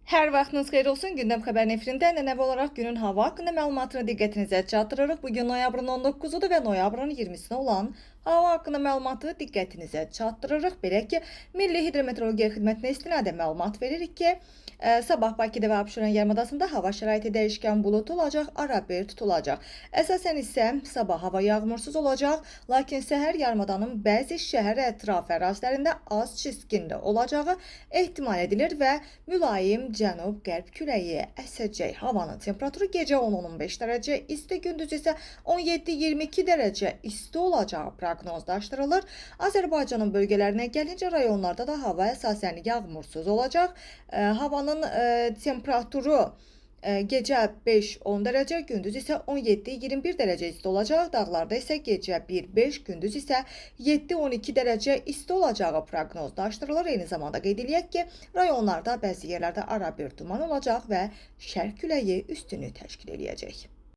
Hər vaxtınız xeyir olsun. Gündəm xəbər efirində ənənəvi olaraq günün hava haqqında məlumatını diqqətinizə çatdırırıq. Bu gün noyabrın 19-udur və noyabrın 20-sinə olan hava haqqında məlumatı diqqətinizə çatdırırıq. Belə ki, Milli Hidrometeorologiya Xidmətinə istinadən məlumat veririk ki, sabah Bakıda və Abşeron yarımadasında hava şəraiti dəyişkən buludlu olacaq, arabir tutulacaq. Əsasən isə sabah hava yağmursuz olacaq, lakin səhər yarımadanın bəzi şəhər ətraf ərazilərində az çiskinli olacağı ehtimal edilir və mülayim cənub-qərb küləyi əsəcək. Havanın temperaturu gecə 10-15 dərəcə isti, gündüz isə 17-22 dərəcə isti olacağı proqnozlaşdırılır. Azərbaycanın bölgələrinə gəlincə rayonlarda da hava əsasən yağmursuz olacaq. Havanın temperaturu gecə 5-10 dərəcə, gündüz isə 17-21 dərəcə isti olacaq. Dağlarda isə gecə 1-5, gündüz isə 7-12 dərəcə isti olacağı proqnozlaşdırılır. Eyni zamanda qeyd eləyək ki, rayonlarda bəzi yerlərdə arabir duman olacaq və şərq küləyi üstünlük təşkil eləyəcək.